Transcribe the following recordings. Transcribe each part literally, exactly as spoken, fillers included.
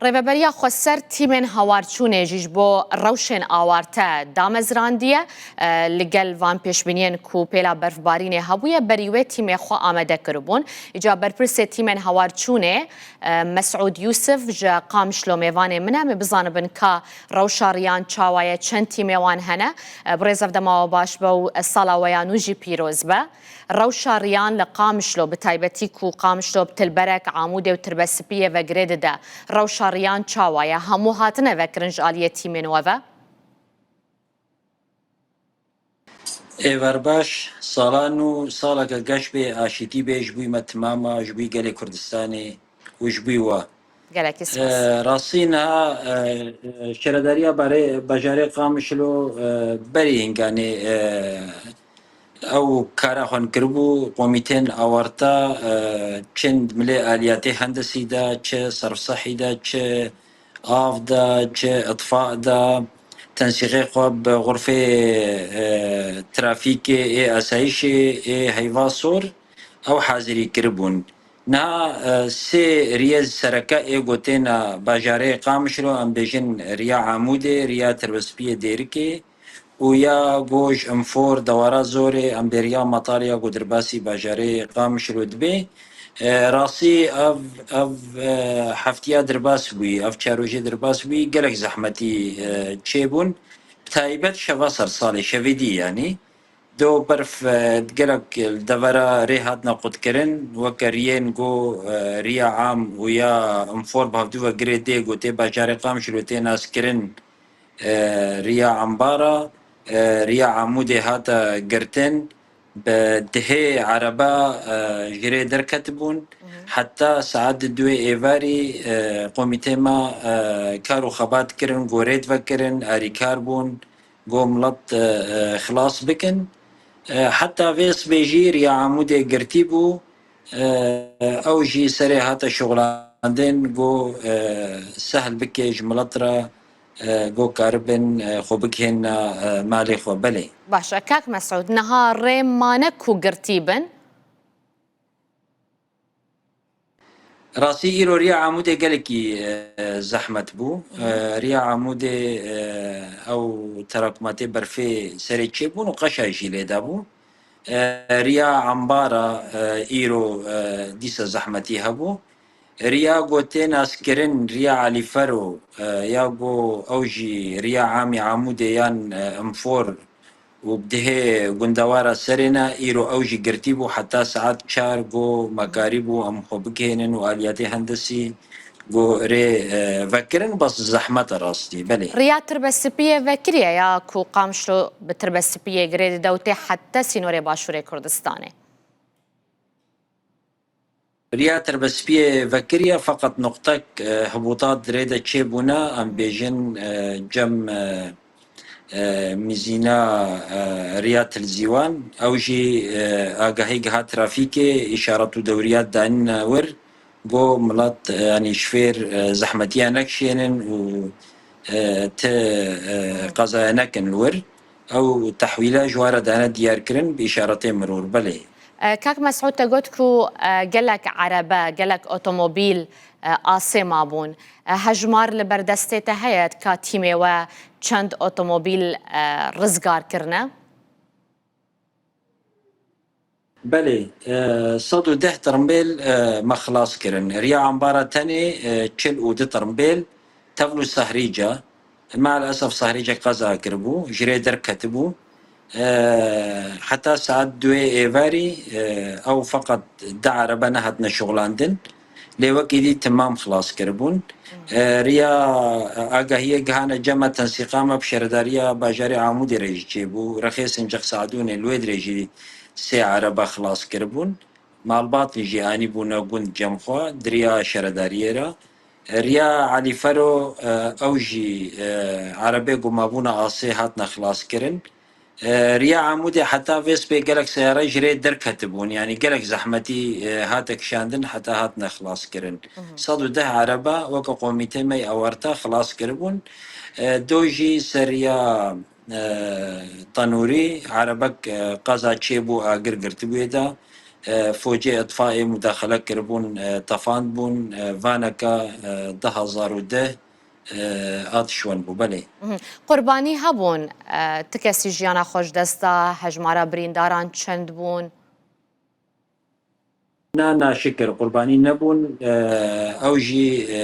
Rêveberiya Xweser tîmên hawarçûnê jî ji bo rewşên awarte damezrandiye. E, li gel van pêşbîniyên ku pêla berfbarînê hebûye, berî wê tîmê xwe amade kiribûn. Îca berpirsê tîmên hawarçûnê, e, Mesûd Yûsif ji Qamişlo mêvanê min e. Em ê bizanibin ka rewşa riyan çawa ye, çend tîmê wan hene. E, birêz, ev dema we baş be û sala we ya nû jî pîroz be. Rewşa riyan li Qamişlo, bi taybetî ku Qamişlo bi Tilberek, Amûdê û Tirbespiyê ve girê dide, rewşa riyan çawa ye? Hemû hatine vekirin ji aliyê tîmên we ve? Êvar baş, sala nû, saleke geş bê, aşîtî bê ji bo me timama, ji bo gelê Kurdistanê û ji bo we. Gelekî spas. E, rastî niha, e, e, şaredariya barê, bajarê Qamişlo, e, berî hînganê, e, ew kara xwe kiribû, komîtên awarta, e, çi milê aliyatê hendesî de, çi serf sehî de, çi av de, çi itfa de, tensîqê xwe bi xurfê, e, trafîkê, ê asayîşê, ê heyva sor, ew hazirî kiribûn. Niha, e, sê riyê sereke ê ku têne bajarê Qamişlo, em bêjin riya Amûdê, riya Tirbespiyê Dêrikê û ya ku ji Infor dewara Zorê, em bê riya Matalya ku derbasî bajarê Qamişlo dibe. E, rastî ev, ev, e, heftiya derbas bûyî, ev çar rojê derbas bûyî, gelek zehmetî, e, çêbûn. Bi taybet şeva sersalê, şevê dî yanî. Do berf, e, gelek li devera rê hatine qutkirin, weke riyên ku, e, riya am û ya Infor bi hevdû ve girê dê ku tê bajarê Qamişlo tê naskirin, e, riya Ambara, e, riya Amûdê hate girtin, bi dehê erebe, e, ji rê derketibûn. Heta saet duê êvarî, e, komîtê me, e, kar û xebat kirin, gorêt vekirin, arîkar bûn. Go milet, e, e, xilas bikin. E, heta vê sibê jî riya Amûdê girtî bû. E, ew jî serê hate şixulandin, go, e, sehl bike ji milet re, e, go karibin, e, xwe bigihêne, e, malê xwe. Belê. Baş e, kak Mesûd, niha rê mane ku girtî bin? Rastî îro riya Amûdê gelekî, e, zehmet bû. Hı hı. E, riya Amûdê, e, ew terakumatê berfê serê çêbûn û qeşa jî lê dabû. E, riya Ambara, e, îro, e, dîsa zehmetî hebû. Riya ku tê naskirin, riya Elî Fero, e, ya ku ew jî riya amî Amûdê yan, e, Infor, û bi dihê gundewara serê ne, îro ew jî girtî bû, heta saet çar go me karîbû em xwe bigihênin û aliyatê hendesî go rê, e, vekirin, bes zehmet e rastî, belê. Riya Tirbespiyê vekiriye ya ku Qamişlo bi Tirbespiyê girê dide û tê heta sînorê Başûrê Kurdistanê? Riya Tirbespiyê vekiriye, feqet nuqtek, e, hibûtat di rê de çêbûne, em bêjin, e, cem, e, e, mizîna, e, riya Tilzîwan, ew jî, e, agahî giha trafîkê, îşaret û dewriyat danîne wir, go milet, e, yanî ji fêr, e, zehmetiya nekişênin û, e, ti, e, qezaya nekin li wir. Ew tehwîla ji we re dane diyarkirin bi îşaretê miror. Belê. E, Kak Mesûd, te got ku, e, gelek erebe, gelek otomobîl, e, asê mabûn. E, hejmar li ber destê te heye ka tîmê we çend otomobîl, e, rizgar kirine? Belê, e, sed û deh tirmbêl, e, me xilas kirin. Riya Ambara tenê, e, çil û du tirmbêl, tevlû Sehrîca, me'el esef Sehrîcek qeza kiribû, ji rê derketibû. E, heta saet duê êvarî, e, ew feqet du erebe nehatine şixulandin. Lê wekî dî timam xilas kiribûn. E, riya agahiyê gihane cem me, tensîqa me bi şaredariya bajarê Amûdê re jî çêbû. Rexê Sinceq Sadûnê li wê dirê jî sê erebe xilas kiribûn. Malbatên jî anîbûne gund cem xwe di riya şaredariyê re. E, riya Elî Fero, e, ew jî, e, erebê ku mabûne asê hatine xilaskirin. E, riya Amûdê heta vê sibê gelek seyare ji rê derketibûn, yanî gelek zehmetî, e, hate kişandin heta hatine xilaskirin. Hı hı. Sed û deh erebe weke komîtê me yê awarte xilas kiribûn. E, do jî ser riya, e, Tenûrî erebek, e, qeza çêbû, agir girtibûyê de. e, focê itfaê mudaxele kiribûn, e, tefand bûn, e, vaneka, e, du hazar û deh, e, a tişt wen bû, belê. Mhm. Qurbanî hebûn, e, ti kesî jiyana xwe ji dest da, hejmara birîndaran çend bûn? Na, na, şikir, qurbanî nebûn. E, ew jî, e,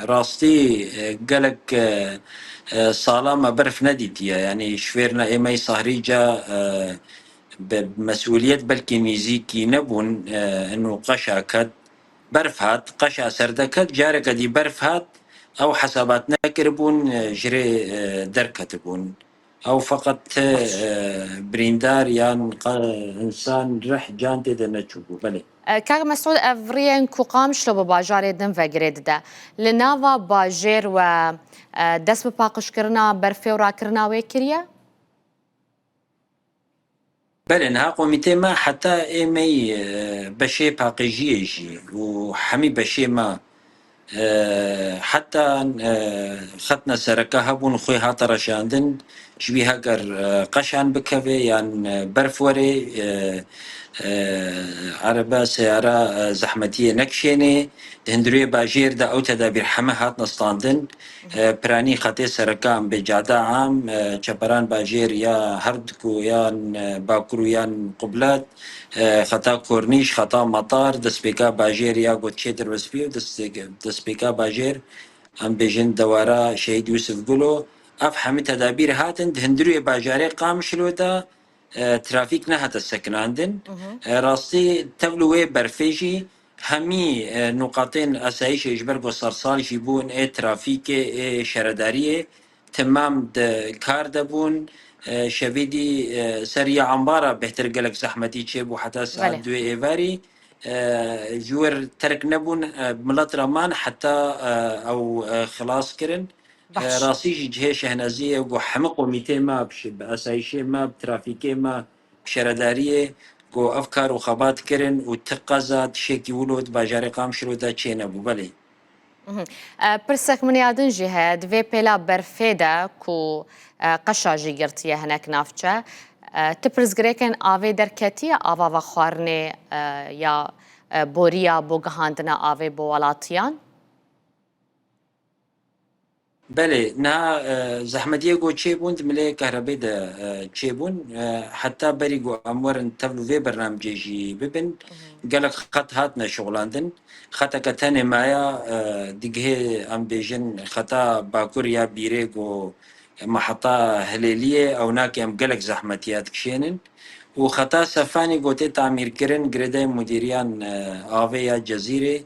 rastî, e, gelek, e, e, sala me berf nedîtiye. Yanî şifêrna ê me yî Sahrîca, e, bi mesûliyet belkî nîzîkî nebûn, e, ino qeşa ket, berf hat, qeşa serdeket, careke dî berf hat, ew hesabat nekiribûn, e, ji rê, e, derketibûn. Ew feqet ti, Baş. e, birîndar yan qe-, însan rih can tê de neçûbû. Belê. E, Kak Mesûd, ev riyên ku Qamişlo bi bajarê din ve girê dide. Li nava bajêr we, e, dest bi paqijkirina berfê û rakirina wê kiriye? Belê, niha komîtê me heta ê me yî, e, beşê paqijiyê jî û hemî beşê me, e, heta, e, xetna sereke hebûn xwê hate reşandin, ji wî heger, e, qeşan bikeve yan, e, berf were, e, e, erebe, seyara, e, zehmetiyê nekişênê. Di hundirê bajêr de ew tedabîr heme hatine standin. E, piranî xetê sereke em bê cada am, e, çeperan bajêr ya Herdku yan, e, Bakur û yan Qublet, e, xeta Kornîş, xeta Matar, destpêka bajêr ya Gotçê Dirbespî û destpêk-, destpêka bajêr, em bêjin dewara Şehîd Yusuf Gulo. Ev hemî tedabîr hatin di hundirê bajarê Qamişlo de, e, trafîk nehate sekinandin. Mhm. E, rastî tevlî wê berfê jî hemî, e, nuqatên asayîşê ji ber ku sersal jî bûn, ê trafîkê, ê şeredariyê temam di kar de bûn. E, şevê dî, e, ser ya ambara bêhtir gelek zehmetî çêbû heta saet Belê. duê êvarî. E, ji wir terk nebûn, e, milet re man heta, e, ew, e, xilas kirin. Baş. E, rastî jî cihê şehnaziyê ku hemî komîtê me bi şi-, bi asayîşê me, bi trafîkê me, bi şeredariyê ku ev kar û xebat kirin û ti qeza tişekî wilo di bajarê Qamişlo de çênebû. Belê. Mhm. E, pirsek min ya din jî heye, di vê pêla berfê de ku, e, qeşa jî girtiye hinek navçe, e, ti pirsgirêkên avê derketiye, ava vexwarinê, e, ya, e, boriya bo gihandina avê bo welatiyan? Belê, niha, e, zehmetiyê ku çêbûn, di milê kehrebê de, e, çêbûn. E, heta berî ku em werin tevlî vê bernamecê jî bibin, Mhm. gelek xet hatine şixulandin. Xeteke tenê maya, e, digihê em bêjin xeta Bakur ya Bîrê ku meheta Hilêliyê, ew nake em gelek zehmetiya dikişênin. Û xeta Sefanî ku tê tamîrkirin, girêdayê mudîriyan, e, avê ya Cezîrê,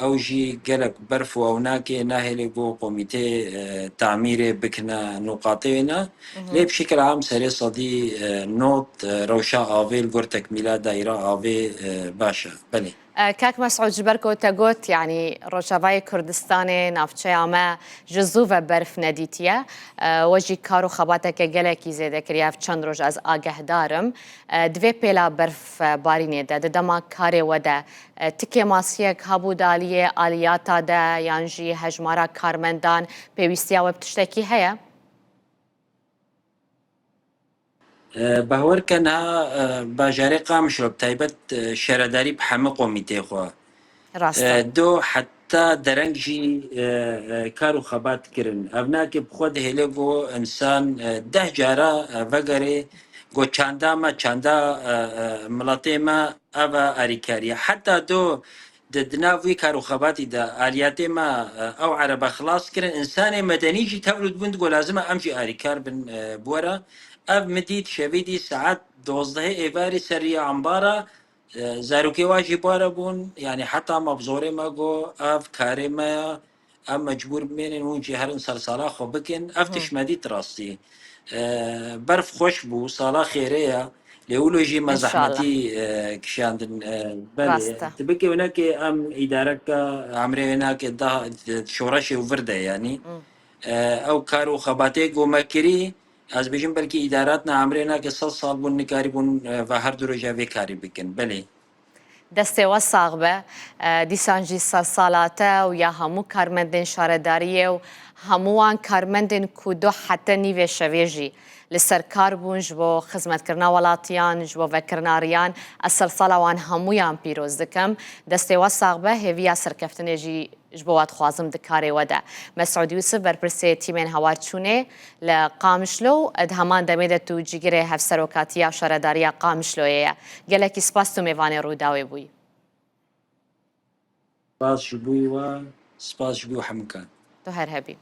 ew jî gelek berf û ewnakê nahêlê ku komîtê, e, tamîrê bikine nuqatê wê ne. Mhm. Lê bi şikil am serê sedî, e, nod, e, rewşa avê li gor tekmîla dayîra avê, e, baş e. Belê. E, Kak Mesûd, ji ber ku te got, yanî Rojavayê Kurdistanê, navçeya me ji zû ve berf nedîtiye. E, we jî kar û xebateke gelekî zêde kiriye, ev çend roj ez agehdar im. E, di vê pêla berf, e, barînê de, di dema karê we de, e, ti kêmasiyek hebû di aliyê aliyata de yan jî hejmara karmendan pêwîstiya we bi tiştekî heye? E, bawer ke niha, e, bajarê Qamişlo bi taybet, e, şaredarî bi hemî komîtê xwe. Rast e. E, do heta dereng jî, e, e, kar û xebat kirin. Ev nake bi xwe dihêle ku însan, e, deh cara, e, vegerê ku çanda me, çanda, e, e, miletê me, ev e alîkarî ye. Heta do di, di nav wî kar û xebatî de aliyatê me, e, ew erebe xilas kirin. Însanê medenî jî tevlû dibûn, digot lazim e em jî alîkar bin, e, bi we re. Ev min dît, şevê dî saet dozdehê êvarî ser riya ambara, e, zarokê wa jî bare bûn. Yanî heta me bi zorê me got, ev karê me ye. Em mecbûr bimênin hûn jî herin ser sala xwe bikin. Ev Hı. tişt me dît rastî. E, berf xweş bû, sala xêrê ye. Lê wilo jî me İnşallah. zehmetî, e, kişandin. E, belê. Rast e. Tu bikê winekê em îdareka emrê winekê daha şoreşê û vir de yanî. Hı. E, ew kar û xebatê ku me kirî, ez bêjim belkî îdaratna emrê winekê sed sal bûn nikarîbûn, e, ve her du roja vê karî bikin. Belê. Destê we sax be. E, dîsan jî sersala te û ya hemû karmendên şaredariyê û hemû wan karmendên ku do hete nîvê şevê jî li ser kar bûn ji bo xizmetkirina welatiyan, ji bo vekirina riyan. Ez sersala wan hemûyan pîroz dikim. Destê we sax be, hêviya serkeftinê jî ji bo we dixwazim di karê we de. Mesûd Yûsif, berpirsê tîmên hewarçûnê li Qamişlo û di heman demê de tu cîgirê Hevserokatiya Şaredariya Qamişloyê ye. Gelekî spas tu mêvanê Rûdawê bûyî. Spas ji bo we, spas ji bo hemûkan. Tu her hebî.